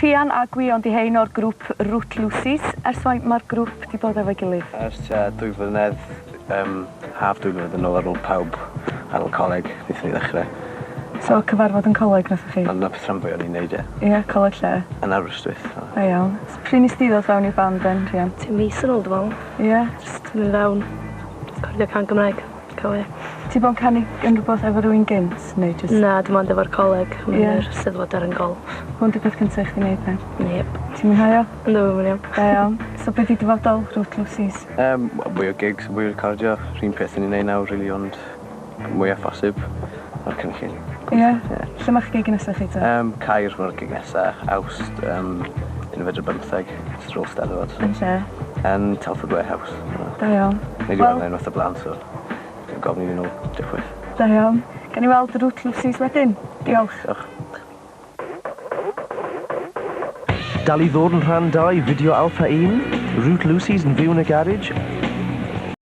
Rhian a Gwion 'di hein o'r grŵp Root Lucies. Ers faint mae'r grŵp 'di bod efo'i gilydd? Ers tua dwy flynedd, yym haf dwy flynedd yn ôl ar ôl pawb ar ôl coleg wnaethon ni ddechrau. So cyfarfod yn coleg nathoch chi? Dyna peth rhan fwya o'n i'n neud ie. Ie, coleg lle? Yn Aberystwyth. Da iawn. So pryd nes di ddod fewn i'r band then Rhian? Tua mis yn ôl dwi me'wl. Ie? Jyst mynd fewn, recordio cân Gymraeg. Cofio. Ti bod yn canu unrhyw beth efo rywun gynt neu jyst... Na dim ond efo'r coleg. Ie. Yn yr Steddfod ar 'yn golff. Hwn 'di peth cynta i chdi neud then? Yep. Ti'n mwynhau o? Yndw mae'n iawn. Da iawn. So be' 'di dyfodol Route Lucies? Yym mwy o gigs, mwy o recordio, 'r un peth 'yn ni'n neud nawr rili ond mwya phosib o'r cynllun. Ie? Ie. Lle ma'ch gig nesa chi te? Yym Caer ma'r gig nesa, Awst yym unfed ar bymtheg, jyst ar ôl Steddfod. Yn lle? Yn Telford Warehouse. Da iawn. Ni 'di weld 'na unwaith o bla'n so dim gofn i fi nôl, diolch byth. Da iawn. Gawn ni weld Route Lucies wedyn. Diolch. Diolch. Dal i ddod yn rhan 2, fideo Alpha 1, Route Lucies yn fyw yn y garej,